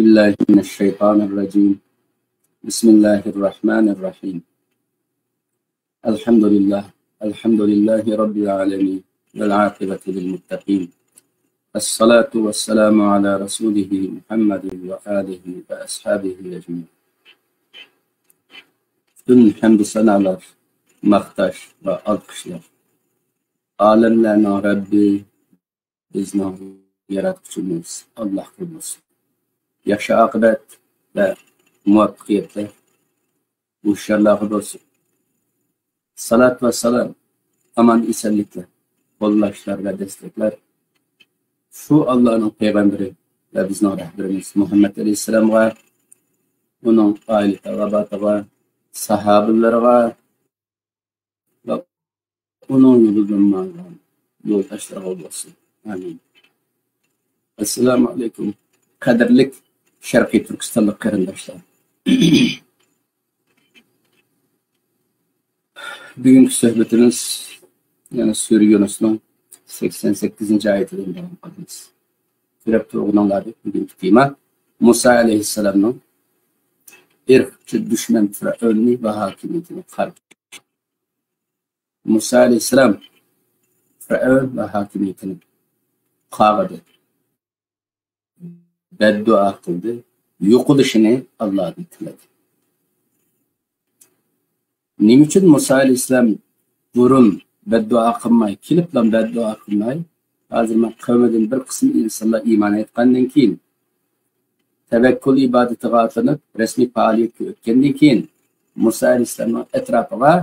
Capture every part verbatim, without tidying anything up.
بالله من الشيطان الرجيم. بسم الله الرحمن الرحيم. الحمد لله. الحمد لله رب العالمين. والعاقبة للمتقين. الصلاة والسلام على رسوله محمد وآله وأصحابه أجمعين. پۈتۈن ھەمدۇ سانالار، ماختاش ۋە ئالقىشلار ئالەملەرنىڭ رەببى، بىزنىڭ ياراتقۇچىمىز ئاللاھقا بولسۇن. ياخشى ئاقىۋەت ۋە مۇۋەپپەقىيەتلەر ھوشيارلارغا بولسۇن. سالات ۋە سالام، ئامان ئېسەنلىكلەر، قوللاشلار ۋە دەستەكلەر شۇ ئاللانىڭ پەيغەمبىرى ۋە بىزنىڭ رەھبىرىمىز مۇھەممەد ئەلەيھىسسالامغا، ئۇنىڭ ئائىلە تاۋابىئاتىغا، ساھابىلىرىغا ۋە ئۇنىڭ يولىدىن ماڭغان يولداشلىرىغا بولسۇن. ئامىن. ئەسسالامۇ ئەلەيكۇم، قەدىرلىك شەرقىي تۈركىستانلىق قېرىنداشلار. بۈگۈنكى سۆھبىتىمىز يەنە سۈرە يۇنۇسنىڭ سەكسەن سەككىزىنچى ئايىتىدىن داۋام قىلىمىز. كۆرۈپ تۇرغىنىڭلاردەك، بۈگۈنكى تېما مۇسا ئەلەيھىسسالامنىڭ ئىرقچى دۈشمەن پىرئەۋننى ۋە ھاكىمىيىتىنى قارشى. مۇسا ئەلەيھىسسالام پىرئەۋن ۋە ھاكىمىيىتىنى قاغىدى، بەددۇئا قىلدى، يوقىلىشىنى ئاللادىن تىلىدى. نېمە ئۈچۈن مۇسا ئەلەيھىسسالام بۇرۇن بەددۇئا قىلماي، كېلىپلا بەددۇئا قىلماي، ھازىر مانا قەۋمىدىن بىر قىسىم ئىنسانلار ئىمان ئېيتقاندىن كېيىن، تەۋەككۈل ئىبادىتىگە ئاتلىنىپ، رەسمىي پائالىيەتكە ئۆتكەندىن كېيىن، مۇسا ئەلەيھىسسالامنىڭ ئەتراپىغا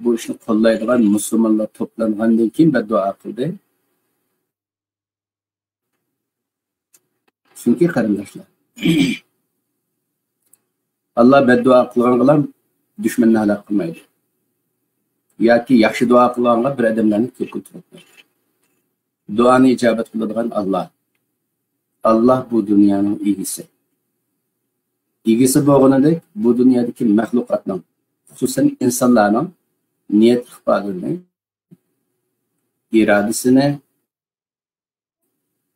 بۇ ئىشنى قوللايدىغان مۇسۇلمانلار توپلانغاندىن كېيىن بەددۇئا قىلدى. چۈنكى قېرىنداشلار، ئاللا بەددۇئا قىلغانغىلا دۈشمەننى ھالاك قىلمايدۇ. ياكى ياخشى دۇئا قىلغانغا بىر ئادەملەرنى كۆپ كۆتۈرەلمەيدۇ. دۇئانى ئىجابەت قىلىدىغان ئاللا. ئاللا بۇ دۇنيانىڭ ئىگىسى. ئىگىسى بولغىنىدەك، بۇ دۇنيادىكى مەخلۇقاتنىڭ، خۇسۇسەن ئىنسانلارنىڭ نىيەت ئىقبالىنى، ئىرادىسىنى،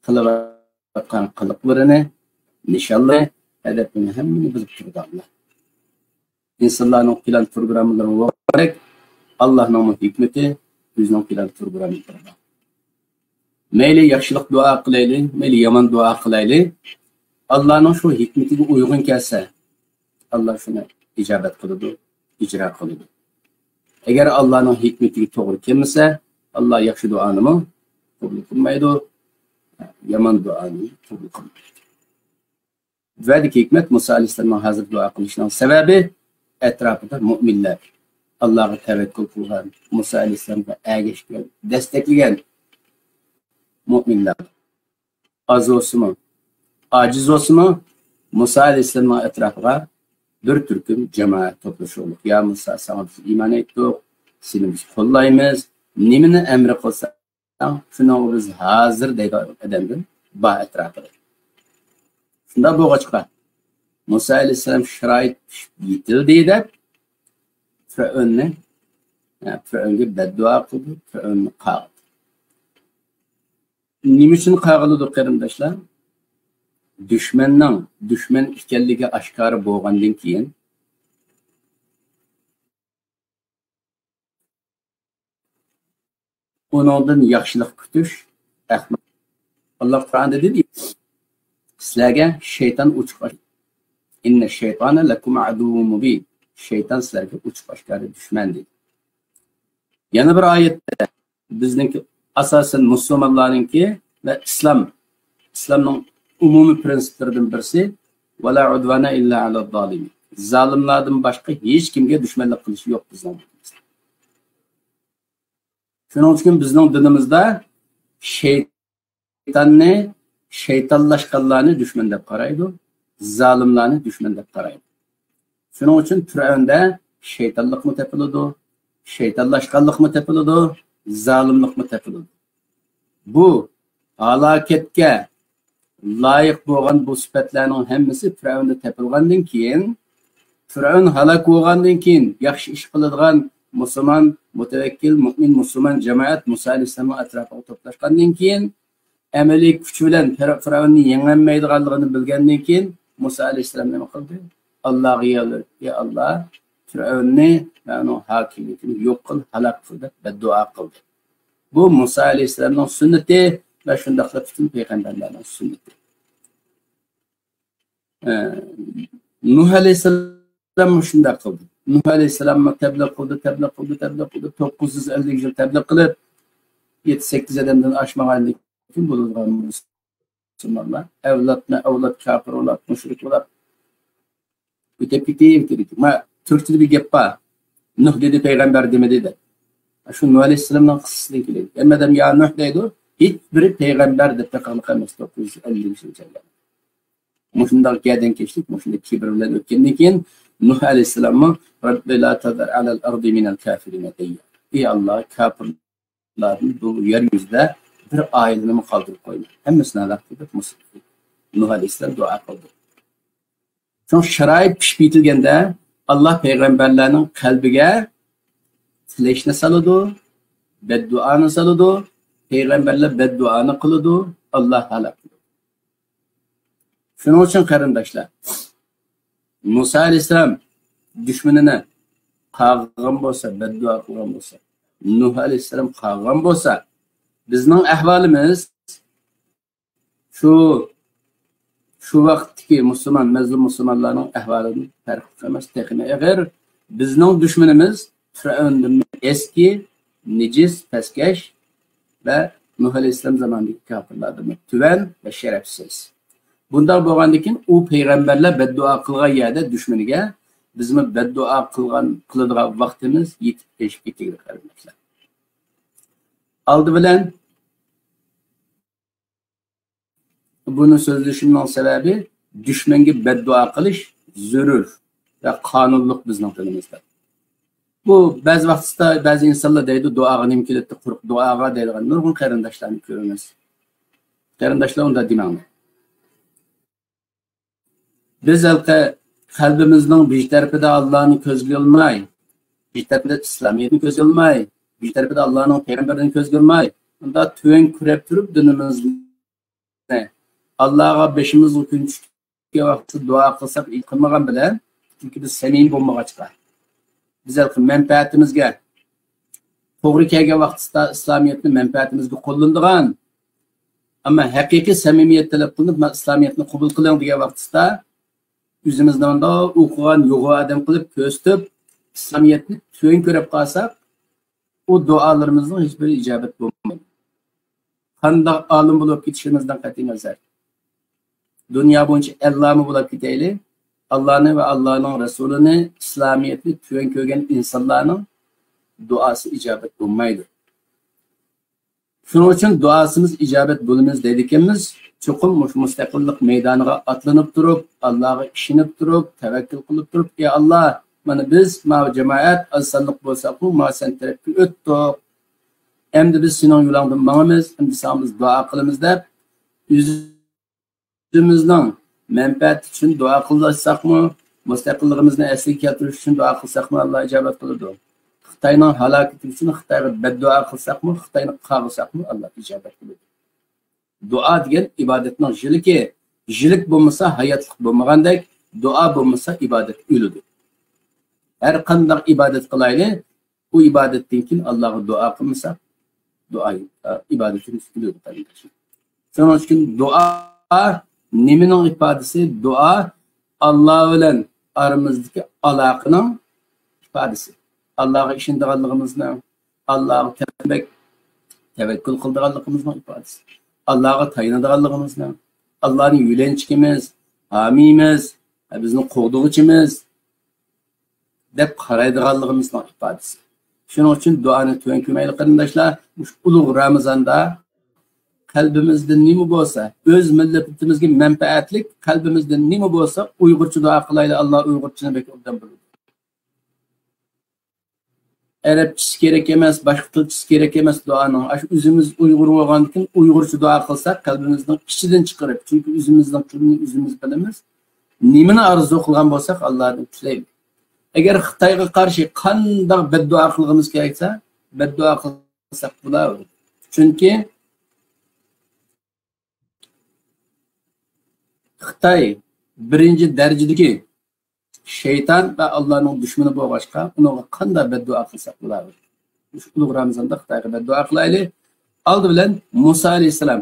قىلىۋاتقان قىلىقلىرىنى، نىشانلىرى، ھەدەپلىرىنى ھەممىنى بىلىپ تۇرىدۇ ئاللا. ئىنسانلارنىڭ پىلان پروگراممىلىرى بولغاندەك، ئاللانىڭمۇ ھېكمىتى، ئۆزىنىڭ پىلان پروگراممىلىرى بار. مەيلى ياخشىلىق دۇئا قىلايلى، مەيلى يامان دۇئا قىلايلى، ئاللانىڭ شۇ ھېكمىتىگە ئۇيغۇن كەلسە، ئاللا شۇنى ئىجابەت قىلىدۇ، ئىجرا قىلىدۇ. ئەگەر ئاللانىڭ ھېكمىتىگە توغرا كەلمىسە، ئاللا ياخشى دۇئانىمۇ قوبۇل قىلمايدۇ، يامان دۇئانى قوبۇل قىلمايدۇ. بۇ يەردىكى ھېكمەت، مۇسا ئەلەيھىسسالامنىڭ ھازىر دۇئا قىلىشىنىڭ سەۋەبى، ئەتراپىدا مۆمىنلەر، ئاللاغا تەۋەككۈل قىلغان، مۇسا ئەلەيھىسسالامغا ئەگەشكەن، دەستەكلىگەن مۆمىنلەر. ئاز بولسىمۇ، ئاجىز بولسىمۇ، مۇسا ئەلەيھىسسالامنىڭ ئەتراپىغا بىر تۈركۈم جامائەت توپلىشىۋالدى. يا مۇسا، ساڭا بىز ئىمان ئېيتتۇق، سېنى بىز قوللايمىز، نېمىنى ئەمر قىلساڭ، شۇنىڭغا بىز ھازىر دەيدىغان ئادەمدىن بار ئەتراپىدا. شۇنداق بولغاچقا، مۇسا ئەلەيھىسسالام شارائىت پىشىپ يېتىلدى دەپ، پىرئەۋننى، پىرئەۋنگە بەددۇئا قىلدى، پىرئەۋننى قاغدى. نېمە ئۈچۈن قاغىلىدۇ، قېرىنداشلار؟ دۈشمەننىڭ دۈشمەن ئىكەنلىكى ئاشكارا بولغاندىن كېيىن، ئۇنىڭدىن ياخشىلىق كۈتۈش ئەخمەق. ئاللا قۇرئاندا دېدى، سىلەرگە شەيتان ئوچۇق ئاش-، إن الشيطان لكم عدو مبين. شەيتان سىلەرگە ئوچۇق ئاشكارا دۈشمەن دېدى. يەنە بىر ئايەتتە، بىزنىڭكى ئاساسەن مۇسۇلمانلارنىڭكى ۋە ئىسلام، ئىسلامنىڭ ئومۇمىي پىرىنسىپلىرىدىن بىرسى، ولا عدوان إلا على الظالمين. زالىملاردىن باشقا ھېچ كىمگە دۈشمەنلىك قىلىش يوق بىزنىڭ دىنىمىزدا. شۇنىڭ ئۈچۈن بىزنىڭ دىنىمىزدا شەيتاننى، شەيتانلاشقانلارنى دۈشمەن دەپ قارايدۇ، زالىملارنى دۈشمەن دەپ قارايدۇ. شۇنىڭ ئۈچۈن پىرئەۋندە شەيتانلىقمۇ تېپىلىدۇ، شەيتانلاشقانلىقمۇ تېپىلىدۇ، زالىملىقمۇ تېپىلىدۇ. بۇ ھالاكەتكە لايىق بولغان بۇ سۈپەتلەرنىڭ ھەممىسى پىرئەۋندە تېپىلغاندىن كېيىن، پىرئەۋن ھالاك بولغاندىن كېيىن، ياخشى ئىش قىلىدىغان مۇسۇلمان، مۇتەۋەككىل، مۇئمىن، مۇسۇلمان جامائەت مۇسا ئەلەيھىسسالامنىڭ ئەتراپىغا توپلاشقاندىن كېيىن، ئەمەلىي كۈچ بىلەن پىر-، پىرئەۋننى يېڭەلمەيدىغانلىقىنى بىلگەندىن كېيىن مۇسا ئەلەيھىسسالام نېمە قىلدى؟ ئاللاغا يالۋۇردى، يا ئاللا، پىرئەۋننى ۋە ئۇنىڭ ھاكىمىيىتىنى يوق قىل، ھالاك قىل دەپ بەددۇئا قىلدى. بۇ مۇسا ئەلەيھىسسالامنىڭ سۈننىتى ۋە شۇنداقلا پۈتۈن پەيغەمبەرلەرنىڭ سۈننىتى. ئە، نۇھ ئەلەيھىسسالام مۇشۇنداق قىلدى. نۇھ ئەلەيھىسسالاممۇ تەبلىغ قىلدى، تەبلىغ قىلدى، تەبلىغ قىلدى. توققۇز يۈز ئەللىك يىل تەبلىغ قىلىپ، يەتتە، سەككىز ئادەمدىن ئاشمىغاندىن كېيىن بولىدىغان مۇسۇلمانلار. ئەۋلادمۇ ئەۋلاد، كاپىر بولاپ، مۇشرىك بولاپ ئۆتۈپ كېتىۋېتىدۇ. ما، تۈركچىدە بىر گەپ بار. نۇھ دېدى، پەيغەمبەر دېمىدى دەپ. شۇ نۇھ ئەلەيھىسسالامنىڭ قىسسىسىدىن كېلىدۇ. ھەممە ئادەم يا نۇھ دەيدۇ، ھېچبىرى پەيغەمبەر دەپ تېقىلىق ئەمەس، توققۇز يۈز ئەللىك يىل. مۇشۇنداق گەدەنكەشلىك، مۇشۇنداق كىبىر بىلەن ئۆتكەندىن كېيىن نۇھ ئەلەيھىسسالاممۇ رەببى لا تەزەر ئەلەل ئەردى مىنەل كافىرىنە دەيدۇ. ئى ئاللا، كاپىرلاردىن بۇ يەر يۈزىدە بىر ئائىلىنىمۇ قالدۇرۇپ قويما. ھەممىسىنى ھالاك قىل دەپ مۇسا-، نۇھ ئەلەيھىسسالام دۇئا قىلدى. شۇڭا شارائىت پىشىپ يېتىلگەندە ئاللا پەيغەمبەرلەرنىڭ قەلبىگە تىلەشنى سالىدۇ، بەددۇئانى سالىدۇ. پەيغەمبەرلەر بەددۇئانى قىلىدۇ، ئاللا ھالاك قىلىدۇ. شۇنىڭ ئۈچۈن قېرىنداشلار، مۇسا ئەلەيھىسسالام دۈشمىنىنى قاغىغان بولسا، بەددۇئا قىلغان بولسا، نۇھ ئەلەيھىسسالام قاغىغان بولسا، بىزنىڭ ئەھۋالىمىز شۇ، شۇ ۋاقىتتىكى مۇسۇلمان، مەزلۇم مۇسۇلمانلارنىڭ ئەھۋالىدىن پەرقلىق ئەمەس، تېخىمۇ ئېغىر. بىزنىڭ دۈشمىنىمىز پىرئەۋندىنمۇ ئەسكى، نىجىس، پەسكەش ۋە نۇھ ئەلەيھىسسالام زامانىدىكى كاپىرلاردىنمۇ تۆۋەن ۋە شەرەپسىز. بۇنداق بولغاندىن كېيىن ئۇ پەيغەمبەرلەر بەددۇئا قىلغان يەردە دۈشمىنىگە بىزمۇ بەددۇئا قىلغان، قىلىدىغان ۋاقتىمىز يېتىپ ئېشىپ كېتىدۇ، قېرىنداشلار. ئالدى بىلەن بۇنى سۆزلىشىمنىڭ سەۋەبى، دۈشمەنگە بەددۇئا قىلىش زۆرۈر ۋە قانۇنلۇق بىزنىڭ دىنىمىزدا. بۇ بەزى ۋاقىتتا بەزى ئىنسانلار دەيدۇ، دۇئاغا نېمە كېلەتتى، قۇرۇق دۇئاغا دەيدىغان نۇرغۇن قېرىنداشلارنى كۆرىمىز. قېرىنداشلار، ئۇنداق دېمەڭلار. بىز ھېلىقى قەلبىمىزنىڭ بىر تەرىپىدە ئاللانى كۆزگە ئىلماي، بىر تەرىپىدە ئىسلامىيەتنى كۆزگە ئىلماي، بىر تەرىپىدە ئاللانىڭ پەيغەمبىرىنى كۆزگە ئىلماي، ئۇنداق تۆۋەن كۆرۈپ تۇرۇپ دىنىمىزنى، ئاللاغا بېشىمىزغا كۈن چۈشكەن ۋاقىتتا دۇئا قىلساق، قىلمىغان بىلەن، چۈنكى بىز سەمىمىي بولمىغاچقا، بىز ھېلىقى مەنپەئەتىمىزگە، توغرا كەلگەن ۋاقتىدا ئىسلامىيەتنى مەنپەئەتىمىزگە قوللىنىدىغان، ئەمما ھەقىقىي سەمىمىيەت تەلەپ قىلىنىپ، مانا ئىسلامىيەتنى قوبۇل قىلىڭ دېگەن ۋاقتىدا، ئۆزىمىزنى مۇنداق ئوقۇغان يوغان ئادەم قىلىپ كۆرسىتىپ، ئىسلامىيەتنى تۆۋەن كۆرۈپ قالساق، ئۇ دۇئالىرىمىزنىڭ ھېچبىرى ئىجابەت بولمايدۇ. قانداق ئالىم بولۇپ كېتىشىمىزدىن قەتئىينەزەر، دۇنيا بويىچە ئەللامە بولاپ كېتەيلى، ئاللانى ۋە ئاللانىڭ رەسۇلىنى، ئىسلامىيەتنى تۆۋەن كۆرگەن ئىنسانلارنىڭ دۇئاسى ئىجابەت بولمايدۇ. شۇنىڭ ئۈچۈن دۇئاسىمىز ئىجابەت بولىمىز دەيدىكەنمىز، چوقۇم مۇشۇ مۇستەقىللىق مەيدانىغا ئاتلىنىپ تۇرۇپ، ئاللاغا ئىشىنىپ تۇرۇپ، تەۋەككۈل قىلىپ تۇرۇپ، ئى ئاللا، مانا بىز، ماۋۇ جامائەت ئاز سانلىق بولساقمۇ، ماۋۇ سەن تەرەپكە ئۆتتۇق. ئەمدى بىز سېنىڭ يولۇڭدىن ماڭىمىز، ئەمدى ساڭا بىز دۇئا قىلىمىز دەپ، ئۆزىمىزنىڭ مەنپەئەتى ئۈچۈن دۇئا قىلساقمۇ، مۇستەقىللىقىمىزنى ئەسلىگە كەلتۈرۈش ئۈچۈن دۇئا قىلساقمۇ، ئاللا ئىجابەت قىلىدۇ. خىتاينىڭ ھالاكىتى ئۈچۈن خىتايغا بەددۇئا قىلساقمۇ، خىتاينى قاغىساقمۇ، ئاللا ئىجابەت قىلىدۇ. دۇئا دېگەن ئىبادەتنىڭ ژىلىكى. ژىلىك بولمىسا، ھاياتلىق بولمىغاندەك، دۇئا بولمىسا، ئىبادەت ئۆلىدۇ. ھەر قانداق ئىبادەت قىلايلى، ئۇ ئىبادەتتىن كېيىن ئاللاغا دۇئا قىلمىساق، دۇئا، ئىبادىتىمىز ئۆلىدۇ، قېرىنداشلار. شۇنىڭ ئۈچۈن دۇئا نېمىنىڭ ئىپادىسى؟ دۇئا ئاللا بىلەن ئارىمىزدىكى ئالاقىنىڭ ئىپادىسى. ئاللاغا ئىشىنىدىغانلىقىمىزنىڭ، ئاللاغا تەۋەككۈل قىلىدىغانلىقىمىزنىڭ ئىپادىسى. ئاللاغا تايىنىدىغانلىقىمىزنىڭ، ئاللانى يۆلەنچۈكىمىز، ھامىيىمىز، بىزنىڭ قوغدىغۇچىمىز دەپ قارايدىغانلىقىمىزنىڭ ئىپادىسى. شۇنىڭ ئۈچۈن دۇئانى تۆۋەن كۆرمەيلى، قېرىنداشلار. مۇشۇ ئۇلۇغ رامىزاندا قەلبىمىزدە نېمە بولسا، ئۆز مىللىتىمىزگە مەنپەئەتلىك، قەلبىمىزدە نېمە بولسا، ئۇيغۇرچە دۇئا قىلايلى. ئاللا ئۇيغۇرچىنى بەك ئوبدان بىلىدۇ. ئەرەبچىسى كېرەك ئەمەس، باشقا تىلچىسى كېرەك ئەمەس دۇئانىڭ. ئاشۇ ئۆزىمىز ئۇيغۇر بولغاندىكىن ئۇيغۇرچە دۇئا قىلساق، قەلبىمىزنىڭ ئىچىدىن چىقىرىپ، چۈنكى ئۆزىمىزنىڭ تىلىنى ئۆزىمىز بىلىمىز. نېمىنى ئارزۇ قىلغان بولساق، ئاللادىن تىلەيلى. ئەگەر خىتايغا قارشى قانداق بەددۇئا قىلغىمىز كېرەكسە، بەددۇئا قىلساق بولاۋېرىدۇ. چۈنكى خىتاي بىرىنچى دەرىجىدىكى شەيتان ۋە ئاللانىڭ دۈشمىنى بولغاچقا، ئۇنىڭغا قانداق بەددۇئا قىلساق بولار؟ مۇشۇ ئۇلۇغ رامىزاندا خىتايغا بەددۇئا قىلايلى. ئالدى بىلەن مۇسا ئەلەيھىسسالام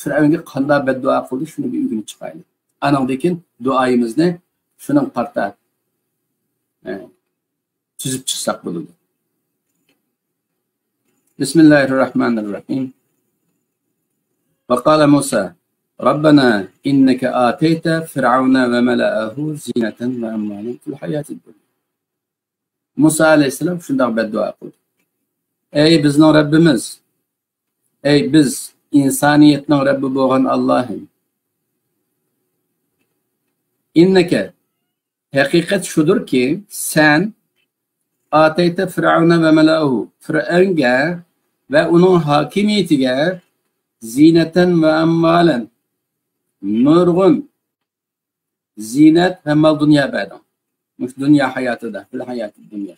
فىرئەۋنگە قانداق بەددۇئا قىلدى، شۇنى بىر ئۆگىنىپ چىقايلى. ئانىڭدىن كېيىن دۇئايىمىزنى شۇنىڭ قارىتا، ئە، تۈزۈپ چىقساق بولىدۇ. بسم الله الرحمن الرحيم. وقال موسى ربنا إنك آتيت فرعون وملأه زينة وأموالا في الحياة الدنيا. مۇسا ئەلەيھىسسالام شۇنداق بەددۇئا قىلدى: ئەي بىزنىڭ رەببىمىز، ئەي بىز ئىنسانىيەتنىڭ رەببى بولغان ئاللاھىم، ئىننەكە، ھەقىقەت شۇدۇركى، سەن ئاتەيتە فىرئەۋنە ۋە مەلەئەھۇ، فىرئەۋنگە ۋە ئۇنىڭ ھاكىمىيىتىگە زىنەتەن ۋە ئەمۋالەن، نۇرغۇن زىنەت ۋە مال دۇنيا بەردىڭ. مۇشۇ دۇنيا ھاياتىدا، فىل ھاياتىد دۇنيا.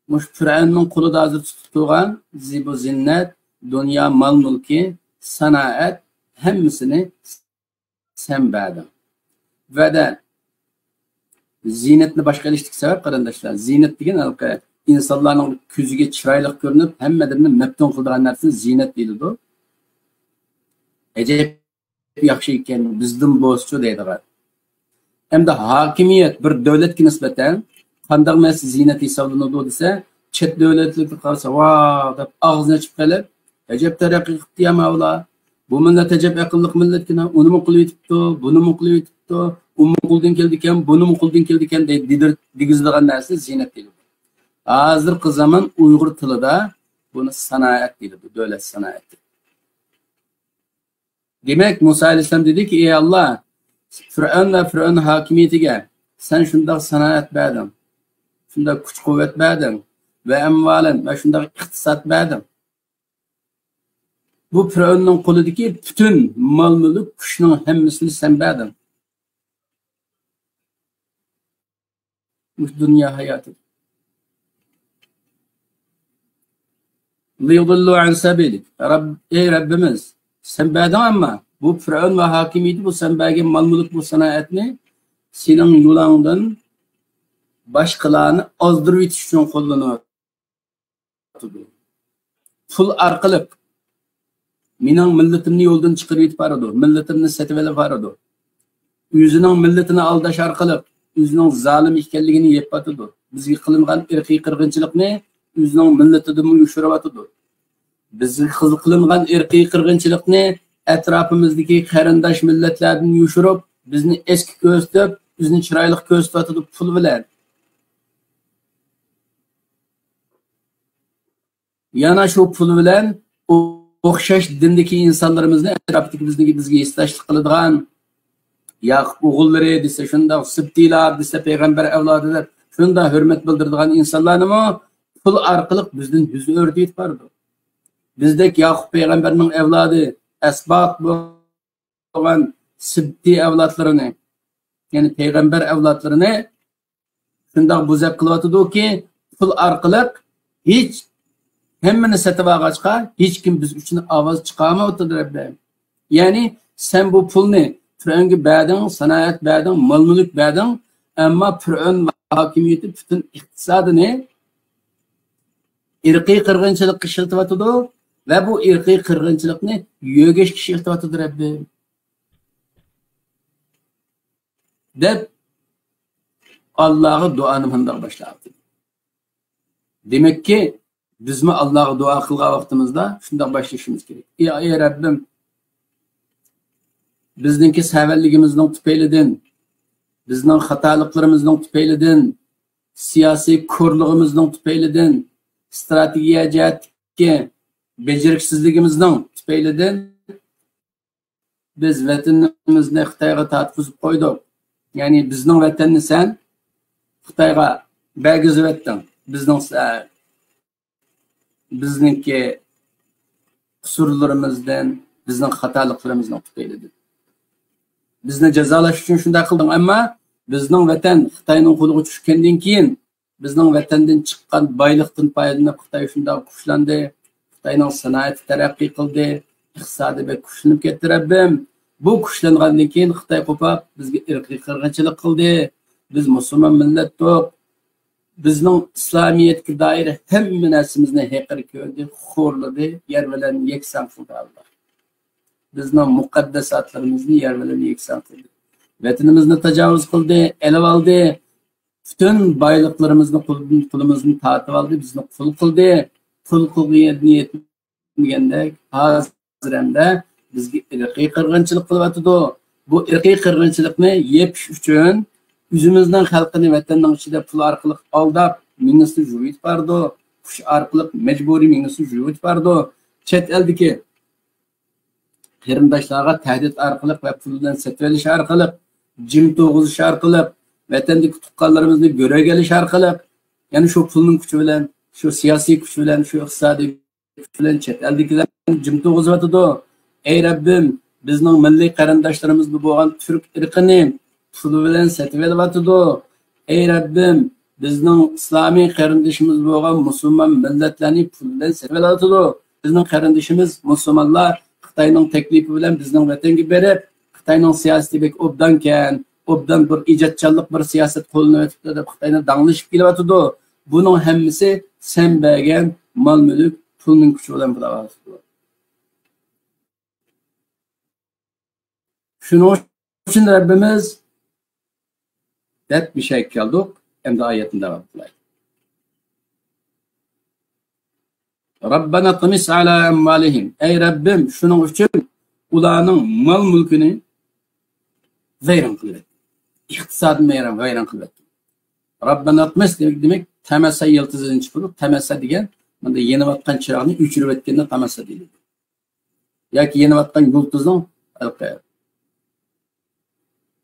مۇشۇ فىرئەۋننىڭ قولىدا ھازىر تۇتۇپ تۇرغان زىبۇ زىننەت، دۇنيا مال مۈلكى، سانائەت، ھەممىسىنى سەن بەردىڭ. ۋەدە، زىنەتنى باشقا ئېلىشتىكى سەۋەب، قېرىنداشلار، زىنەت دېگەن ھېلىقى ئىنسانلارنىڭ كۆزىگە چىرايلىق كۆرۈنۈپ، ھەممە ئادەمنى مەپتۇن قىلىدىغان نەرسىنى زىنەت دېيىلىدۇ. ئەجەب ياخشى ئىكەن، بىزدىن بولسىچۇ دەيدىغان. ئەمدى ھاكىمىيەت بىر دۆلەتكە نىسبەتەن قانداق نەرسە زىننەت ھېسابلىنىدۇ دېسە، چەت دۆلەتلىكلەر قارىسا، ۋاھ دەپ ئاغزىنى ئېچىپ قېلىپ، ئەجەب تەرەققىي قىپتۇ يا ماۋۇلار، بۇ مىللەت ئەجەب ئەقىللىق مىللەتكىن، ئۇنىمۇ قىلىۋېتىپتۇ، بۇنىمۇ قىلىۋېتىپتۇ، ئۇمۇ قولدىن كېلىدىكەن، بۇنىمۇ قولدىن كېلىدىكەن دەي-، دېدىر-، دېگۈزىدىغان نەرسە زىننەت دېيىلىدۇ. ھازىرقى زامان ئۇيغۇر تىلىدا بۇنى سانائەت دېيىلىدۇ، دۆلەت سانائەتى. دېمەك، مۇسا ئەلەيھىسسالام دېدىكى، ئەي ئاللا، فىرئەۋن ۋە فىرئەۋن ھاكىمىيىتىگە سەن شۇنداق سانائەت بەردىڭ، شۇنداق كۈچ-قۇۋۋەت بەردىڭ ۋە ئەمۋالەن ۋە شۇنداق ئىقتىساد بەردىڭ. بۇ فىرئەۋننىڭ قولىدىكى پۈتۈن مال-مۈلۈك، كۈچنىڭ ھەممىسىنى سەن بەردىڭ. مۇشۇ دۇنيا ھاياتى. ليضلوا عن سبيلك. رەب-، ئەي رەببىمىز، سەن بەردىڭ، ئەمما بۇ فىرئەۋن ۋە ھاكىمىيىتى، بۇ سەن بەرگەن مال-مۈلۈك، بۇ سانائەتنى سېنىڭ يولۇڭدىن باشقىلارنى ئازدۇرۇۋېتىش ئۈچۈن قوللىنىۋاتىدۇ. پۇل ئارقىلىق مېنىڭ مىللىتىمنى يولدىن چىقىرىۋېتىپ بارىدۇ، مىللىتىمنى سېتىۋېلىپ بارىدۇ. ئۆزىنىڭ مىللىتىنى ئالداش ئارقىلىق ئۆزىنىڭ زالىم ئىكەنلىكىنى يېپىۋاتىدۇ. بىزگە قىلىنغان ئىرقىي قىرغىنچىلىقنى ئۆزىنىڭ مىللىتىدىنمۇ يوشۇرۇۋاتىدۇ. بىزگە قىل-، قىلىنغان ئىرقىي قىرغىنچىلىقنى ئەتراپىمىزدىكى قېرىنداش مىللەتلەردىن يوشۇرۇپ، بىزنى ئەسكى كۆرسىتىپ، بىزنى چىرايلىق كۆرسىتىۋاتىدۇ پۇل بىلەن. يەنە شۇ پۇل بىلەن ئوخشاش دىندىكى ئىنسانلىرىمىزنى، ئەتراپتىكى بىزنىڭ، بىزگە ھېسداشلىق قىلىدىغان، ياقۇپ ئوغۇللىرى دېسە شۇنداق، سىبتىيلار دېسە پەيغەمبەر ئەۋلادى دەپ شۇنداق ھۆرمەت بىلدۈرىدىغان ئىنسانلارنىمۇ پۇل ئارقىلىق بىزدىن يۈز ئۆرتۈۋېتىپ بارىدۇ. بىزدەك ياقۇپ پەيغەمبەرنىڭ ئەۋلادى، ئەسباط بولغان سىبتىي ئەۋلادلىرىنى، يەنى پەيغەمبەر ئەۋلادلىرىنى شۇنداق بوزەك قىلىۋاتىدۇكى، پۇل ئارقىلىق ھېچ، ھەممىنى سېتىۋالغاچقا، ھېچكىم بىز ئۈچۈن ئاۋاز چىقارمايۋاتىدۇ، رەببىم. يەنى سەن بۇ پۇلنى فىرئەۋنگە بەردىڭ، سانائەت بەردىڭ، مال-مۈلۈك بەردىڭ، ئەمما فىرئەۋن ۋە ھاكىمىيىتى پۈتۈن ئىقتىسادىنى ئىرقىي قىرغىنچىلىققا ئىشلىتىۋاتىدۇ ۋە بۇ ئىرقىي قىرغىنچىلىقنى يۆگەشكە ئىشلىتىۋاتىدۇ، رەببىم. دەپ، ئاللاغا دۇئانى مۇنداق باشلاپتۇ. دېمەككى، بىزمۇ ئاللاغا دۇئا قىلغان ۋاقتىمىزدا شۇنداق باشلىشىمىز كېرەك. ئى، ئى رەببىم، بىزنىڭكى سەۋەنلىكىمىزنىڭ تۈپەيلىدىن، بىزنىڭ خاتالىقلىرىمىزنىڭ تۈپەيلىدىن، سىياسىي كورلۇقىمىزنىڭ تۈپەيلىدىن، ئىستراتېگىيە جەھەتتىكى بېجىرىكسىزلىكىمىزنىڭ تۈپەيلىدىن، بىز ۋەتىنىمىزنى خىتايغا تارتقۇزۇپ قويدۇق. يەنى بىزنىڭ ۋەتەننى سەن خىتايغا بەرگۈزۈۋەتتىڭ. بىزنىڭ سە-، بىزنىڭكى قۇسۇرلىرىمىزدىن، بىزنىڭ خاتالىقلىرىمىزنىڭ تۈپەيلىدىن. بىزنى جازالاش ئۈچۈن شۇنداق قىلدىڭ. ئەمما بىزنىڭ ۋەتەن خىتاينىڭ قولىغا چۈشكەندىن كېيىن، بىزنىڭ ۋەتەندىن چىققان بايلىقتىن پايدىلىنىپ، خىتاي شۇنداق كۈچلەندى. خىتاينىڭ سانائىتى تەرەققىي قىلدى. ئىقتىسادى بەك كۈچلىنىپ كەتتى، رەببىم. بۇ كۈچلەنگەندىن كېيىن خىتاي قوپاپ بىزگە ئىرقىي قىرغىنچىلىق قىلدى. بىز مۇسۇلمان مىللەتتۇق. بىزنىڭ ئىسلامىيەتكە دائىر ھەممە نەرسىمىزنى ھەقىر كۆردى، خورلىدى، يەر بىلەن يەكسان قىلدى ئاللا. بىزنىڭ مۇقەددەساتلىرىمىزنى يەر بىلەن يەكسان قىلدى. ۋەتىنىمىزنى تاجاۋۇز قىلدى، ئېلىۋالدى. پۈتۈن بايلىقلىرىمىزنى قولىمىزدىن تارتىۋالدى، بىزنى قۇل قىلدى. قۇل قىلغىنى يەتمىگەندەك، ھازىر ھەمدە بىزگە ئىرقىي قىرغىنچىلىق قىلىۋاتىدۇ. بۇ ئىرقىي قىرغىنچىلىقنى يېپىش ئۈچۈن ئۆزىمىزنىڭ خەلقىنى ۋەتەننىڭ ئىچىدە پۇل ئارقىلىق ئالداپ، مېڭىسىنى يۇيۇۋېتىپ بارىدۇ. كۈچ ئارقىلىق مەجبۇرىي مېڭىسىنى يۇيۇۋېتىپ بارىدۇ. چەت ئەلدىكى قېرىنداشلارغا تەھدىت ئارقىلىق ۋە پۇل بىلەن سېتىۋېلىش ئارقىلىق، جىم تۇرغۇزۇش ئارقىلىق، ۋەتەندىكى تۇغقانلىرىمىزنى گۆرۈگە ئېلىش ئارقىلىق، يەنە شۇ پۇلنىڭ كۈچى بىلەن، شۇ سىياسىي كۈچ بىلەن، شۇ ئىقتىسادىي كۈچ بىلەن چەت ئەلدىكىلەرنى جىم تۇرغۇزۇۋاتىدۇ. ئەي رەببىم، بىزنىڭ مىللىي قېرىنداشلىرىمىزدا بولغان تۈرك ئىرقىنى پۇل بىلەن سېتىۋېلىۋاتىدۇ. ئەي رەببىم، بىزنىڭ ئىسلامىي قېرىندىشىمىز بولغان مۇسۇلمان مىللەتلەرنى پۇل بىلەن سېتىۋېلىۋاتىدۇ. بىزنىڭ قېرىندىشىمىز مۇسۇلمانلار خىتاينىڭ تەكلىپى بىلەن بىزنىڭ ۋەتەنگە بېرىپ، خىتاينىڭ سىياسىتى بەك ئوبدانكەن، ئوبدان بىر ئىجادچانلىق بىر سىياسەت قوللىنىۋېتىپتۇ دەپ خىتاينى داڭلىشىپ كېلىۋاتىدۇ. بۇنىڭ ھەممىسى سەن بەرگەن مال-مۈلۈك، پۇل-مۈلۈك كۈچى بىلەن بولىدۇ. شۇنىڭ ئۈچۈن رەببىمىز دەپ مۇشۇ يەرگە كەلدۇق. ئەمدى ئايەتنى داۋام قىلاي. رەببەنا تىمىس ئەلا ئەمۋالىھىم. ئەي رەببىم، شۇنىڭ ئۈچۈن ئۇلارنىڭ مال-مۈلكىنى ۋەيران قىلىۋەت. ئىقتىسادىنى ۋەيران، ۋەيران قىلىۋەت. رەببەنا تىمىس دېمەك، دېمەك، تەمەسسە يىلتىزىدىن چىقىدۇ. تەمەسسە دېگەن، مۇنداق يېنىۋاتقان چىراغنى ئۆچۈرۈۋەتكەندە تەمەسسە دېيىلىدۇ. ياكى يېنىۋاتقان يۇلتۇزنىڭ ھېلىقى،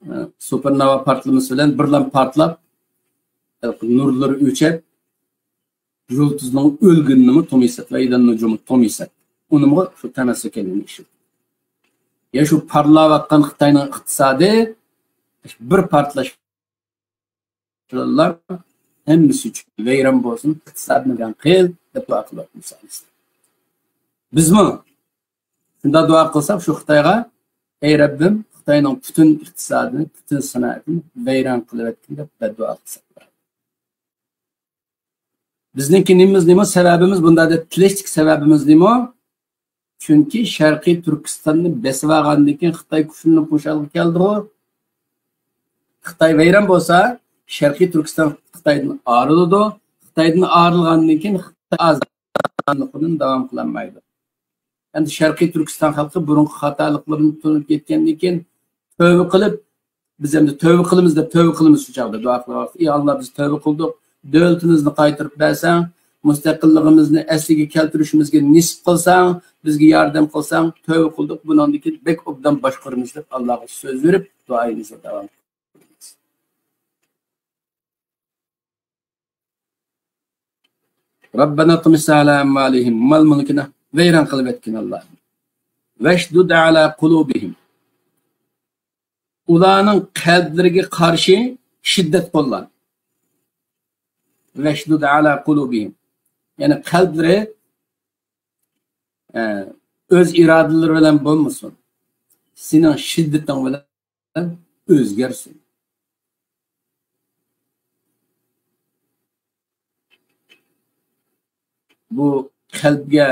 ئە، سۇپېرنوۋا پارتلىمىسى بىلەن بىرلا پارتلاپ، ھېلىقى نۇرلىرى ئۆچۈپ، يۇلتۇزنىڭ ئۆلگىنىنىمۇ تۇمىسەت ۋە ئىلەن نۇجۇمۇ تۇمىسەت. ئۇنىمۇ شۇ تەمەسسە كەلگەن ئىش. يا شۇ پارلاۋاتقان خىتاينىڭ ئىقتىسادى بىر پارتلاش بىلەنلا ھەممىسى ئۈچۈن ۋەيران بولسۇن، ئىقتىسادنى ۋەيران قىل دەپ دۇئا قىلىۋاتىمىز. بىزمۇ شۇنداق دۇئا قىلساق شۇ خىتايغا، ئەي رەببىم، خىتاينىڭ پۈتۈن ئىقتىسادىنى، پۈتۈن سانائىتىنى ۋەيران قىلىۋەتكىن دەپ بەددۇئا قىلساق بولىدۇ. بىزنىڭكى نېمىمىز نېمە؟ سەۋەبىمىز، بۇنداق دەپ تىلەشتىكى سەۋەبىمىز نېمە؟ چۈنكى شەرقىي تۈركىستاننى بېسىۋالغاندىن كېيىن خىتاي كۈچلىنىپ مۇشۇ ھالغا كەلدىغۇ. خىتاي ۋەيران بولسا، شەرقىي تۈركىستان خىتايدىن ئايرىلىدۇ. خىتايدىن ئايرىلغاندىن كېيىن خىتاي ئازادلىقىنى داۋام قىلالمايدۇ. ئەمدى شەرقىي تۈركىستان خەلقى بۇرۇنقى خاتالىقلىرىنى تونۇپ يەتكەندىن كېيىن تۆۋە قىلىپ، بىز ئەمدى تۆۋە قىلىمىز دەپ تۆۋە قىلىمىز شۇ چاغدا دۇئا قىلىۋاتىمىز. ئى ئاللا، بىز تۆۋە قىلدۇق، دۆلىتىمىزنى قايتۇرۇپ بەرسەڭ، مۇستەقىللىقىمىزنى ئەسلىگە كەلتۈرۈشىمىزگە نېسىپ قىلساڭ، بىزگە ياردەم قىلساڭ، تۆۋە قىلدۇق، بۇنىڭدىن كېيىن بەك ئوبدان باشقۇرىمىز دەپ ئاللاغا سۆز بېرىپ دۇئايىمىزنى داۋام قىلىمىز. رەببەنا تىمىس ئەلا ئەمۋالىھىم، مال مۈلكىنى ۋەيران قىلىۋەتكىن ئاللا. ۋەشدۇد ئەلا قۇلۇبىھىم، ئۇلارنىڭ قەلبلىرىگە قارشى شىددەت قوللان. ۋەشدۇد ئەلا قۇلۇبىھىم، يەنى قەلبلىرى، ئە، ئۆز ئىرادىلىرى بىلەن بولمىسۇن، سېنىڭ شىددىتىڭ بىلەن ئۆزگەرسۇن. بۇ قەلبىگە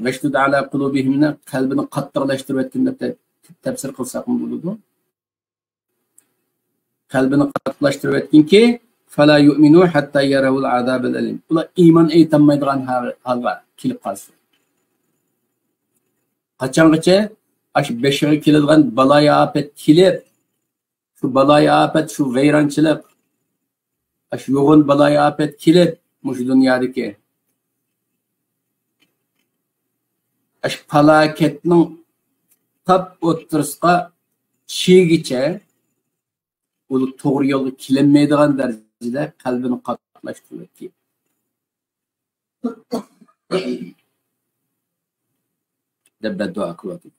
ۋەشدۇد ئەلا قۇلۇبىھىمنى قەلبىنى قاتتىقلاشتۇرۇۋەتكىن دەپ تە-، تەپسىر قىلساقمۇ بولىدۇ. قەلبىنى قاتتىقلاشتۇرۇۋەتكىنكى، فەلا يۇئمىنۇ ھەتتا يەرەۋۇل ئازابەل ئەلىم. ئۇلار ئىمان ئېيتالمايدىغان ھال-، ھالغا كېلىپ قالسۇن. قاچانغىچە؟ ئاشۇ بېشىغا كېلىدىغان بالايىئاپەت كېلىپ، شۇ بالايىئاپەت، شۇ ۋەيرانچىلىق، ئاشۇ يوغان بالايىئاپەت كېلىپ، مۇشۇ دۇنيادىكى ئاشۇ پالاكەتنىڭ تاپ ئوتتۇرىسىغا چىگىچە ئۇ توغرا يولغا كېلەلمەيدىغان دەرىجىدە قەلبىنى قاتتىقلاشتۇرۇۋەتكەن دەپ بەددۇئا قىلىۋاتىدۇ.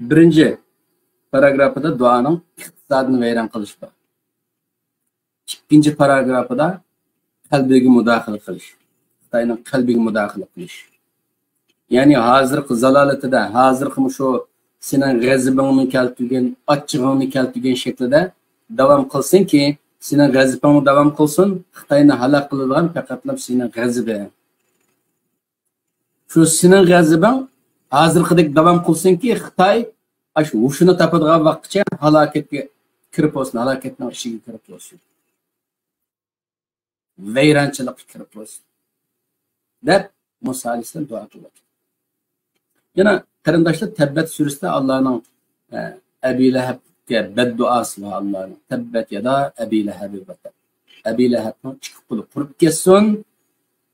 بىرىنچى پاراگرافىدا دۇئانىڭ ئىقتىسادىنى ۋەيران قىلىش بار. ئىككىنچى پاراگرافىدا قەلبىگە مۇداخىلە قىلىش. خىتاينىڭ قەلبىگە مۇداخىلە قىلىش. يەنى ھازىرقى زالالىتىدە، ھازىرقى مۇشۇ سېنىڭ غەزىپىڭنى كەلتۈرگەن، ئاچچىقىڭنى كەلتۈرگەن شەكلىدە داۋام قىلسۇنكى، سېنىڭ غەزىپىڭمۇ داۋام قىلسۇن، خىتاينى ھالاك قىلىدىغان پەقەتلا سېنىڭ غەزىپىڭ. شۇ سېنىڭ غەزىپىڭ ھازىرقىدەك داۋام قىلسۇنكى، خىتاي ئاشۇ ھوشىنى تاپىدىغان ۋاقىتقىچە ھالاكەتكە كىرىپ بولسۇن، ھالاكەتنىڭ ئىچىگە كىرىپ بولسۇن. ۋەيرانچىلىققا كىرىپ بولسۇن، دەپ مۇسا ئەلەيھىسسالام دۇئا قىلىۋاتىدۇ. يەنە قېرىنداشلار، تەببەت سۈرىسىدە ئاللانىڭ، ئە، ئەبى لەھەبكە بەددۇئاسى بار ئاللانىڭ. تەببەت يادا ئەبى لەھەب. ئەبى لەھەبنىڭ ئىككى قولى قۇرۇپ كەتسۇن.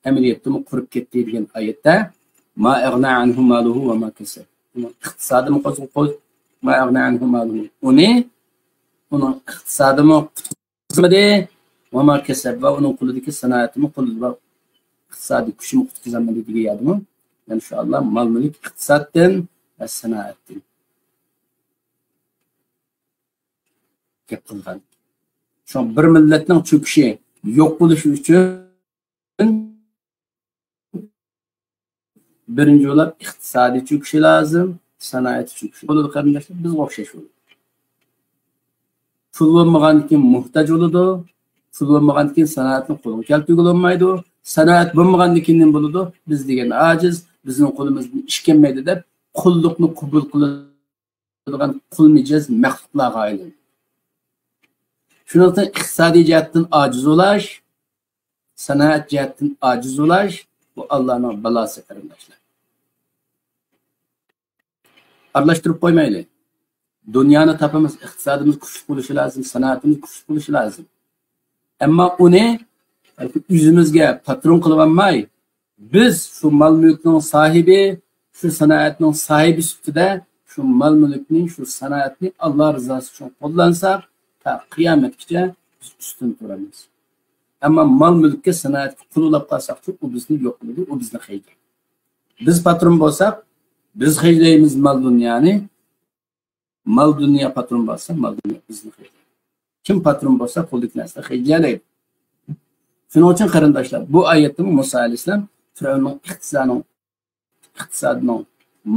ئەمەلىيەتتىمۇ قۇرۇپ كەتتى دېگەن ئايەتتە ما ئەغنا ئەنھۇ مالۇھۇ ۋە ما كەسەب. ئۇنىڭ ئىقتىسادىمۇ قوزغىلىپ، ما ئەغنا ئەنھۇ مالۇھۇ. ئۇنى، ئۇنىڭ ئىقتىسادىمۇ قۇتقۇزمىدى. ۋە ما كەسەب، ۋە ئۇنىڭ قولىدىكى سانائەتمۇ، قولىدا بار ئىقتىسادىي كۈچىمۇ قۇتقۇزالمىدى دېگەن يەردىمۇ، يەنى شۇ ئاللا مال مۈلۈك ئىقتىسادتىن ۋە سانائەتتىن گەپ قىلغان. شۇڭا بىر مىللەتنىڭ چۆكۈشى، يوق بولۇشى ئۈچۈن بىرىنچى بولۇپ ئىقتىسادىي چۆكۈشى لازىم، سانائەت چۆكۈشى. بولىدۇ قېرىنداشلار، بىزگە ئوخشاش بولىدۇ. پۇل بولمىغاندىن كېيىن موھتاج بولىدۇ. پۇل بولمىغاندىن كېيىن سانائەتنى قولغا كەلتۈرگىلى بولمايدۇ. سانائەت بولمىغاندىن كېيىن نېمە بولىدۇ؟ بىز دېگەن ئاجىز، بىزنىڭ قولىمىزدىن ئىش كەلمەيدۇ دەپ، قۇللۇقنى قوبۇل قىلىدىغان قۇل مىجەز مەخلۇقلارغا ئايلىنىدۇ. شۇنىڭ ئۈچۈن ئىقتىسادىي جەھەتتىن ئاجىز بولاش، سانائەت جەھەتتىن ئاجىز بولاش، بۇ ئاللانىڭ بالاسى، قېرىنداشلار. ئارىلاشتۇرۇپ قويمايلى. دۇنيانى تاپىمىز، ئىقتىسادىمىز كۈچلۈك بولۇشى لازىم، سانائىتىمىز كۈچلۈك بولۇشى لازىم. ئەمما ئۇنى ئۆزىمىزگە پاترون قىلىۋالماي، بىز شۇ مال-مۈلۈكنىڭ ساھىبى، شۇ سانائەتنىڭ ساھىبى سۈپىتىدە شۇ مال-مۈلۈكنى، شۇ سانائەتنى ئاللا رىزاسى ئۈچۈن قوللانساق، تا قىيامەتكىچە بىز ئۈستۈن تۇرىمىز. ئەمما مال-مۈلۈككە، سانائەتكە قۇل بولاپ قالساقچۇ، ئۇ بىزنى يوق قىلىدۇ، ئۇ بىزنى خەجلەيدۇ. بىز پاترون بولساق، بىز خەجلەيمىز مال-دۇنيانى. مال-دۇنيا پاترون بولسا، مال-دۇنيا بىزنى خەجلەيدۇ. كىم پاترون بولسا، قولىدىكى نەرسىنى خەجلىيەلەيدۇ. شۇنىڭ ئۈچۈن قېرىنداشلار، بۇ ئايەتتىمۇ مۇسا ئەلەيھىسسالام فىرئەۋننىڭ ئىقتىسادىنىڭ، ئىقتىسادىنىڭ،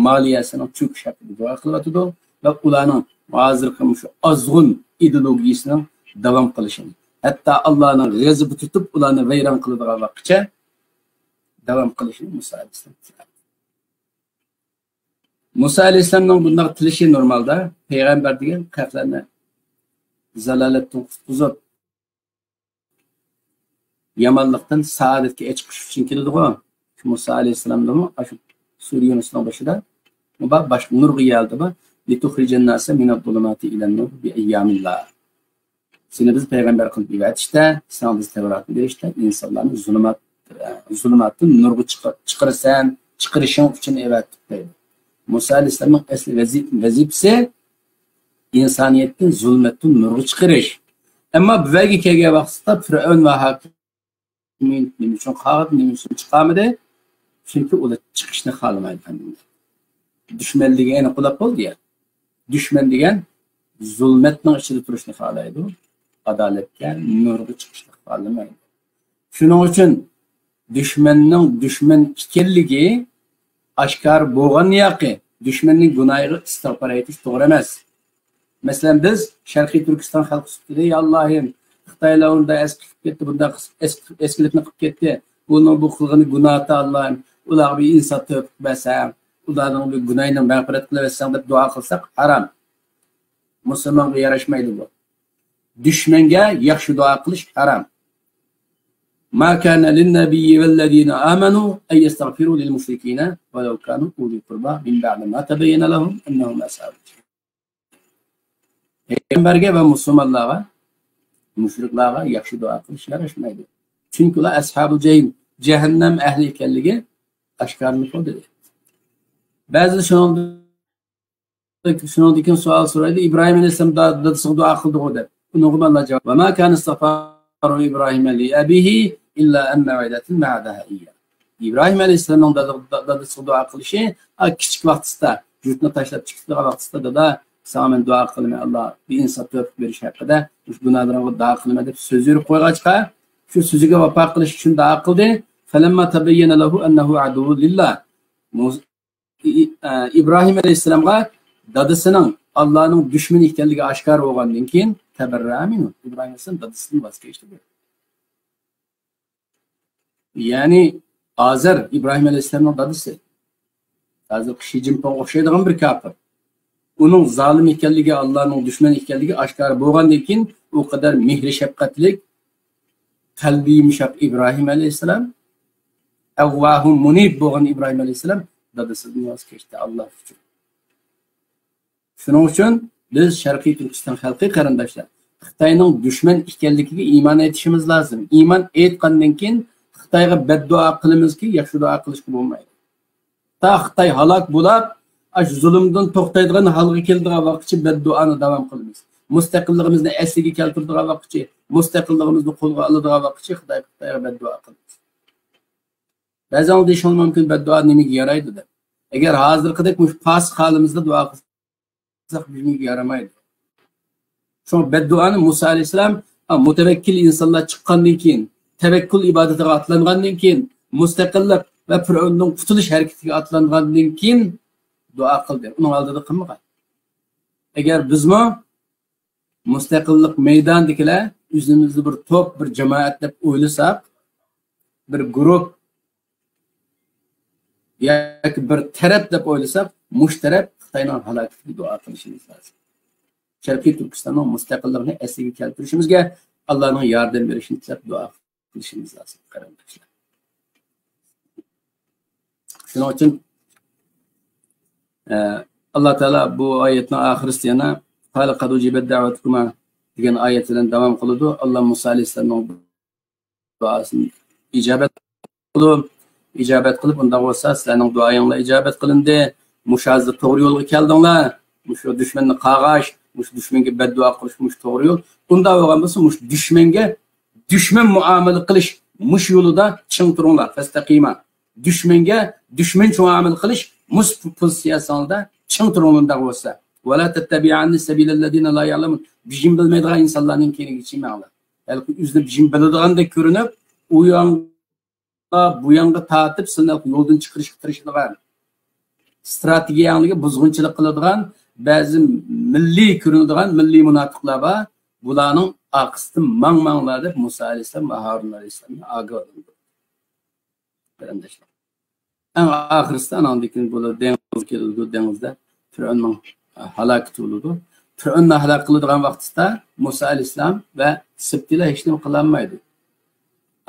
مالىيەسىنىڭ چۆكۈشى ھەققىدە دۇئا قىلىۋاتىدۇ ۋە ئۇلارنىڭ ھازىرقى مۇشۇ ئازغۇن ئىدېئولوگىيىسىنىڭ داۋام قىلىشىنى، ھەتتا ئاللانىڭ غەزىپى تۇتۇپ ئۇلارنى ۋەيران قىلىدىغان ۋاقىتقىچە داۋام قىلىشىنى مۇسا ئەلەيھىسسالام تىلەيدۇ. مۇسا ئەلەيھىسسالامنىڭ بۇنداق تىلىشى نورمالدا، پەيغەمبەر دېگەن خەقلەرنى زالالەتتىن قۇتقۇزۇپ، يامانلىقتىن سائادەتكە ئېچىقىش ئۈچۈن كېلىدىغۇ. مۇسا ئەلەيھىسسالامدىمۇ ئاشۇ سۈرە يۇنۇسنىڭ بېشىدا بار، باشقا نۇرغۇن يەردە بار. لِتُخْرِجَ النَّاسَ مِنَ الظُّلُمَاتِ إِلَى النُّورِ بِأَيَّامِ اللَّهِ. سېنى بىز پەيغەمبەر قىلىپ يىبەرتىشتە، ساڭا بىز تەۋراتنى بېرىشتە ئىنسانلارنى زۇلۇمات، زۇلۇماتتىن نۇرغا چىقا-، چىقىرىسەن، چىقىرىشىڭ ئۈچۈن ئەۋەتتۇق دەيدۇ. مۇسا ئەلەيھىسسالامنىڭ ئەسلى ۋەزىپ-، ۋەزىپىسى ئىنسانىيەتنى زۇلمەتتىن نۇرغا چىقىرىش. ئەمما بۇ يەرگە كەلگەن ۋاقتىدا فىرئەۋن ۋە ھاكىم نېمە ئۈچۈن قالدى، نېمە ئۈچۈن چىقالمىدى؟ چۈنكى ئۇلار چىقىشنى خالىمايدىكەن. دۈشمەن دېگەن ئېنىق بولۇپ بولدى يا. دۈشمەن دېگەن زۇلمەتنىڭ ئىچىدە تۇرۇشنى خالايدۇ، ئادالەتكە، نۇرغا چىقىشنى خالىمايدۇ. شۇنىڭ ئۈچۈن دۈشمەننىڭ دۈشمەن ئىكەنلىكى ئاشكارا بولغان ياقى، دۈشمەننىڭ گۇناھىغا ئىستىغپار ئېيتىش توغرا ئەمەس. مەسىلەن، بىز شەرقىي تۈركىستان خەلقى سۈپىتىدە، يا ئاللاھىم، خىتايلار ئۇنداق ئەسكى قىلىپ كەتتى، بۇنداق ئەس-، ئەسكىلىكنى قىلىپ كەتتى، بۇنىڭ بۇ قىلغىنى گۇناھتى ئاللاھىم، ئۇلارغا بىر ئىنساپ تەۋپىق بەرسەڭ، ئۇلارنىڭ بىر گۇناھىنى مەغپىرەت قىلىۋەتسەڭ دەپ دۇئا قىلساق ھارام. مۇسۇلمانغا ياراشمايدۇ بۇ. دۈشمەنگە ياخشى دۇئا قىلىش ھارام. ما كان للنبي والذين آمنوا أن يستغفروا للمشركين ولو كانوا أولي قربى من بعد ما تبين لهم أنهم أصحاب الجحيم. پەيغەمبەرگە ۋە مۇسۇلمانلارغا مۇشرىكلارغا ياخشى دۇئا قىلىش ياراشمايدۇ. چۈنكى ئۇلار ئەسھابۇل جەھىم، جەھەننەم ئەھلى ئىكەنلىكى ئاشكارىلىنىپ بولدى. بەزىدە شۇنىڭدىن شۇنىڭدىن كېيىن سوئال سورايدۇ، ئىبراھىم ئەلەيھىسسالام دا-، دادىسىغا دۇئا قىلدىغۇ دەپ. ئۇنىڭغا ئاللا جاۋاب، وما كان استغفار إبراهيم لأبيه إلا عن موعدة وعدها إياه. ئىبراھىم ئەلەيھىسسالامنىڭ دادا-، دا-، دادىسىغا دۇئا قىلىشى، ئا، كىچىك ۋاقتىسىدا، يۇرتنى تاشلاپ چىقىدىغان ۋاقتىسىدا، دادا، ساڭا مەن دۇئا قىلىمەن، ئاللا، بىر ئىنسان تەۋپىق بېرىش ھەققىدە، مۇشۇ گۇناھلىرىڭغا دۇئا قىلىمەن دەپ سۆز بېرىپ قويغاچقا، شۇ سۆزىگە ۋاپا قىلىش ئۈچۈن دۇئا قىلدى. فلما تبين له أنه عدو لله. ئى-، ئى-، ئە، ئىبراھىم ئەلەيھىسسالامغا دادىسىنىڭ ئاللانىڭ دۈشمىنى ئىكەنلىكى ئاشكارا بولغاندىن كېيىن، تەبەررەئە مىنھۇ، ئىبراھىم ئەلەيھىسسالام دادىسىدىن ۋاز كەچتى. يەنى ئازەر ئىبراھىم ئەلەيھىسسالامنىڭ دادىسى. ھازىرقى شى جىنپىڭغا ئوخشايدىغان بىر كاپىر. ئۇنىڭ زالىم ئىكەنلىكى، ئاللانىڭ دۈشمىنى ئىكەنلىكى ئاشكارا بولغاندىن كېيىن، ئۇ قەدەر مېھرى شەپقەتلىك، قەلبى يۇمشاق ئىبراھىم ئەلەيھىسسالام، ئەۋۋاھۇ مۇنىب بولغان ئىبراھىم ئەلەيھىسسالام دادىسىدىن ۋاز كەچتى ئاللا ئۈچۈن. شۇنىڭ ئۈچۈن بىز شەرقىي تۈركىستان خەلقى، قېرىنداشلار، خىتاينىڭ دۈشمەن ئىكەنلىكىگە ئىمان ئېيتىشىمىز لازىم. ئىمان ئېيتقاندىن كېيىن خىتايغا بەددۇئا قىلىمىزكى، ياخشى دۇئا قىلىشقا بولمايدۇ. تا خىتاي ھالاك بولاپ، ئاشۇ زۇلۇمدىن توختايدىغان ھالغا كېلىدىغان ۋاقىتقىچە بەددۇئانى داۋام قىلىمىز. مۇستەقىللىقىمىزنى ئەسلىگە كەلتۈرىدىغان ۋاقىتقىچە، مۇستەقىللىقىمىزنى قولغا ئالىدىغان ۋاقىتقىچە خىتاي، خىتايغا بەددۇئا قىلىمىز. بەزىڭلار دېيىشىڭلار مۇمكىن، بەددۇئا نېمىگە يارايدۇ دەپ. ئەگەر ھازىرقىدەك مۇشۇ پاسىق ھالىمىزدا دۇئا قىلساق، بىزگە يارىمايدۇ. شۇڭا بەددۇئانى مۇسا ئەلەيھىسسالام، ھە، مۇتەۋەككىل ئىنسانلار چىققاندىن كېيىن، تەۋەككۈل ئىبادىتىغا ئاتلانغاندىن كېيىن، مۇستەقىللىق ۋە پىرئەۋننىڭ قۇتۇلۇش ھەرىكىتىگە ئاتلانغاندىن كېيىن دۇئا قىلدى. ئۇنىڭ ئالدىدا قىلمىغان. ئەگەر بىزمۇ مۇستەقىللىق مەيدانىدىكىلەر ئۆزىمىزنى بىر توپ، بىر جامائەت دەپ ئويلىساق، بىر گۇرۇپ ياكى بىر تەرەپ دەپ ئويلىساق، مۇشۇ تەرەپ خىتاينىڭ ھالاكىتىگە دۇئا قىلىشىمىز لازىم. شەرقىي تۈركىستاننىڭ مۇستەقىللىقىنى ئەسلىگە كەلتۈرۈشىمىزگە ئاللانىڭ ياردەم بېرىشىنى تىلەپ دۇئا قىلىشىمىز لازىم، قېرىنداشلار. شۇنىڭ ئۈچۈن، ئە، ئاللا تائالا بۇ ئايەتنىڭ ئاخىرىسىدا يەنە «قال قد أجيبت دعوتكما» دېگەن ئايەت بىلەن داۋام قىلىدۇ. ئاللا مۇسا ئەلەيھىسسالامنىڭ دۇئاسىنى ئىجابەت قىلىدۇ. ئىجابەت قىلىپ، ئۇنداق بولسا سىلەرنىڭ دۇئايىڭلار ئىجابەت قىلىندى. مۇشۇ ھازىر توغرا يولغا كەلدىڭلار. مۇشۇ دۈشمەننى قاغاش، مۇشۇ دۈشمەنگە بەددۇئا قىلىش، مۇشۇ توغرا يول. ئۇنداق بولغان بولسا، مۇشۇ دۈشمەنگە دۈشمەن مۇئامىلە قىلىش مۇشۇ يولىدا چىڭ تۇرۇڭلار، فەستەقىما. دۈشمەنگە دۈشمەنچە مۇئامىلە قىلىش مۇشۇ پوزىتسىيەسىڭىزدە چىڭ تۇرۇڭلار، ئۇنداق بولسا. ۋەلا تەتتەبىئاننى سەبىلەللەزىنە لا يەئلەمۇن. بىژىم بىلمەيدىغان ئىنسانلارنىڭ كەينىگە چىمەڭلار. ھېلىقى ئۆزىنى بىژىم بىلىدىغاندەك كۆرۈنۈپ، ئۇ يانغا، بۇ يانغا تارتىپ، سىلىنى يولدىن چىقىرىشقا تىرىشىدىغان، ئىستراتېگىيەڭلارگە بۇزغۇنچىلىق قىلىدىغان، بەزى مىللىي كۆرۈنىدىغان مىللىي مۇناپىقلار بار. بۇلارنىڭ ئارقىسىدىن ماڭماڭلار دەپ مۇسا ئەلەيھىسسالام ۋە ھارۇن ئەلەيھىسسالامنى ئاگاھلاندۇردى. قېرىنداشلار. ئەڭ ئاخىرسىدا ئاناندىن كېيىن بۇلار دېڭىزغا كېلىدۇ، دېڭىزدا پىرئەۋننىڭ ھالاكىتى بولىدۇ. پىرئەۋننى ھالاك قىلىدىغان ۋاقتىدا مۇسا ئەلەيھىسسالام ۋە سىبتىلار ھېچ نېمە قىلالمايدۇ.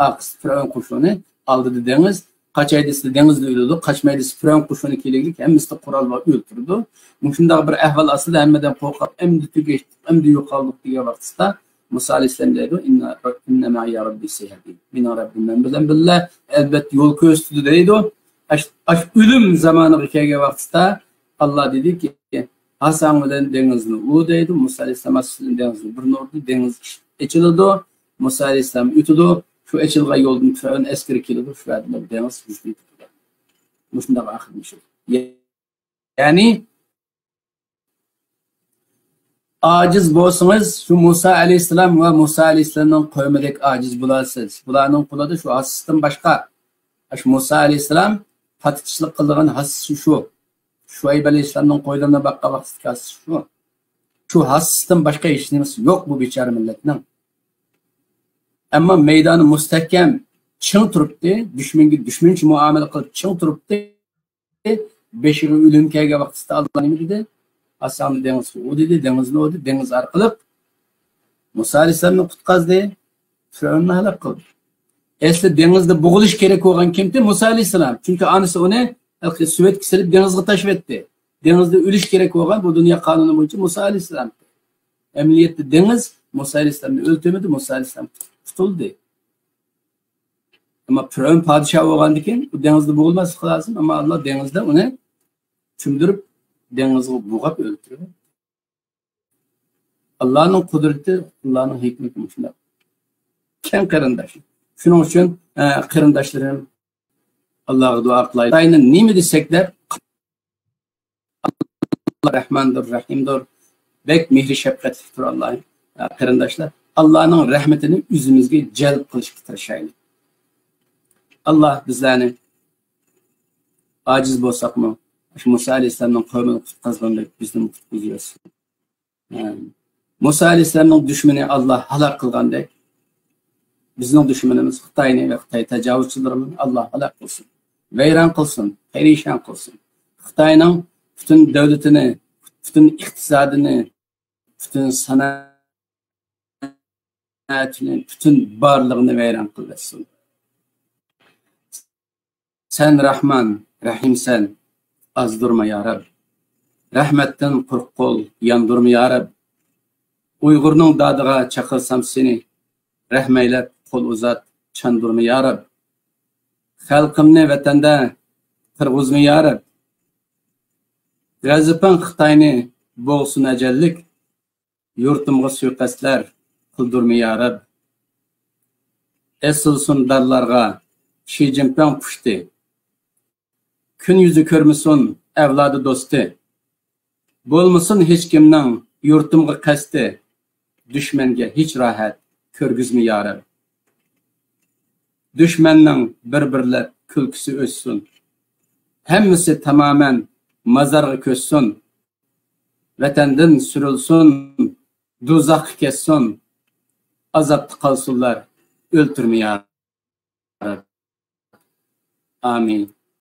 ئارقىسىدا پىرئەۋن قوشۇنى، ئالدىدا دېڭىز، قاچاي دېسە دېڭىزدا ئۆلىدۇ، قاچماي دېسە پىرئەۋن قوشۇنى كېلىگلىك ھەممىسىنى قورال بىلەن ئۆلتۈرىدۇ. مۇشۇنداق بىر ئەھۋال ئاستىدا ھەممىدىن قورقۇپ، ئەمدى تۈگەشتۇق، ئەمدى يوقالدۇق دېگەن ۋاقتىدا مۇسا ئەلەيھىسسالام دەيدۇ، «ئىننە، ئىننە مەئىيە رەببى سەيەھدىن.» مېنىڭ رەببىم مەن بىلەن بىللە، ئەلۋەتتە يول كۆرسىتىدۇ دەيدۇ. ئاش، ئاش ئۆلۈم زامانىغا كەلگەن ۋاقتىدا ئاللا دېدىكى، «ھاساڭ بىلەن دېڭىزنى ئۇ» دەيدۇ. مۇسا ئەلەيھىسسالام ھاسىسى بىلەن دېڭىزنى بىرنى ئۇردى، دېڭىز ئېچىلىدۇ. مۇسا ئەلەيھىسسالام ئۆتىدۇ. شۇ ئېچىلغان يولدىن پىرئەۋن ئەسكىرى كېلىدۇ. شۇ يەردە دېڭىز يۈزۈپ كېتىدۇ. مۇشۇنداق ئاخىرلىشىدۇ. يەنى ئاجىز بولسىڭىز، شۇ مۇسا ئەلەيھىسسالام ۋە مۇسا ئەلەيھىسسالامنىڭ قەۋمىدەك ئاجىز بولارسىز. بۇلارنىڭ قولىدا شۇ ھاسىستىن باشقا، شۇ مۇسا ئەلەيھىسسالام پاتىچىلىق قىلىدىغان ھاسىسى شۇ. شۇئەيب ئەلەيھىسسالامنىڭ قويلىرىنى باققان ۋاقتىدىكى ھاسىسى شۇ. شۇ ھاسىستىن باشقا ھېچ نېمىسى يوق بۇ بىچارە مىللەتنىڭ. ئەمما مەيدانى مۇستەھكەم، چىڭ تۇرۇپتى. دۈشمەنگە دۈشمەنچە مۇئامىلە قىلىپ چىڭ تۇرۇپتى. بېشىغا ئۆلۈم كەلگەن ۋاقتىدا ئاللا نېمە دېدى؟ «ئاسامنى دېڭىزغا ئۇ» دېدى، دېڭىزنى ئۇدى، دېڭىز ئارقىلىق مۇسا ئەلەيھىسسالامنى قۇتقازدى، پىرئەۋننى ھالاك قىلدى. ئەسلى دېڭىزدا بوغۇلۇش كېرەك بولغان كىمتى؟ مۇسا ئەلەيھىسسالام. چۈنكى ئانىسى ئۇنى ھېلىقى سېۋەتكە سېلىپ دېڭىزغا تاشلىۋەتتى. دېڭىزدا ئۆلۈش كېرەك بولغان بۇ دۇنيا قانۇنى بويىچە مۇسا ئەلەيھىسسالام. ئەمەلىيەتتە دېڭىز مۇسا ئەلەيھىسسالامنى ئۆلتۈرمىدى، مۇسا ئەلەيھىسسالام قۇتۇلدى. ئەمما پىرئەۋن پادىشاھ بولغاندىكىن ئۇ دېڭىزدا بوغۇلماسلىقى لازىم، ئەمما ئاللا دېڭىزدا ئۇنى چۆمدۈرۈپ، دېڭىزغا بوغاپ ئۆلتۈردى. ئاللانىڭ قۇدرىتى، ئاللانىڭ ھېكمىتى مۇشۇنداق. كەڭ قېرىنداش. شۇنىڭ ئۈچۈن، ئە، قېرىنداشلىرىم، ئاللاغا دۇئا قىلايلى. خىتاينى نېمە دېسەك دەپ، ئاللا رەھماندۇر، رەھىمدۇر، بەك مېھرى شەپقەتلىكتۇر ئاللا. ئە، قېرىنداشلار، ئاللانىڭ رەھمىتىنى ئۆزىمىزگە جەلپ قىلىشقا تىرىشايلى. ئاللا بىزلەرنى ئاجىز بولساقمۇ، شۇ مۇسا ئەلەيھىسسالامنىڭ قەۋمىنى قۇتقۇزغاندەك بىزنىمۇ قۇتقۇزۇۋەتسۇن. مۇسا ئەلەيھىسسالامنىڭ دۈشمىنى ئاللا ھالاك قىلغاندەك، بىزنىڭ دۈشمىنىمىز خىتاينى ۋە خىتاي تاجاۋۇزچىلىرىنى ئاللا ھالاك قىلسۇن، ۋەيران قىلسۇن، پەرىشان قىلسۇن. خىتاينىڭ پۈتۈن دۆلىتىنى، پۈتۈن ئىقتىسادىنى، پۈتۈن سانائەتىنى، پۈتۈن بارلىقىنى ۋەيران قىلىۋەتسۇن. سەن راھمان، رەھىمسەن، ئازدۇرما يا رەب. رەھمەتتىن قۇرۇق قول ياندۇرما يا رەب. ئۇيغۇرنىڭ دادىغا چاقىرسام سېنى، رەھمەيلەپ قول ئۇزات، چاندۇرما يا رەب. خەلقىمنى ۋەتەندە قىرغۇزما يا رەب. غەزىپىڭ خىتاينى بوغسۇن ئەجەللىك، يۇرتۇمغا سۇيىقەستلەر قىلدۇرما يا رەب. ئېسىلسۇن دارلارغا شى جىنپىڭ پۇشتى، كۈن يۈزى كۆرمىسۇن ئەۋلادى دوستى. بولمىسۇن ھېچكىمنىڭ يۇرتۇمغا قەستى، دۈشمەنگە ھېچ راھەت كۆرگۈزمە يا رەب. دۈشمەننىڭ بىر-بىرلەپ كۈلكىسى ئۆچسۇن، ھەممىسى تامامەن مازارغا كۆچسۇن. ۋەتەندىن سۈرۈلسۇن، دوزاخقا كەتسۇن، ئازابتا قالسۇنلار، ئۆلتۈرمە يا رەب. ئامىن.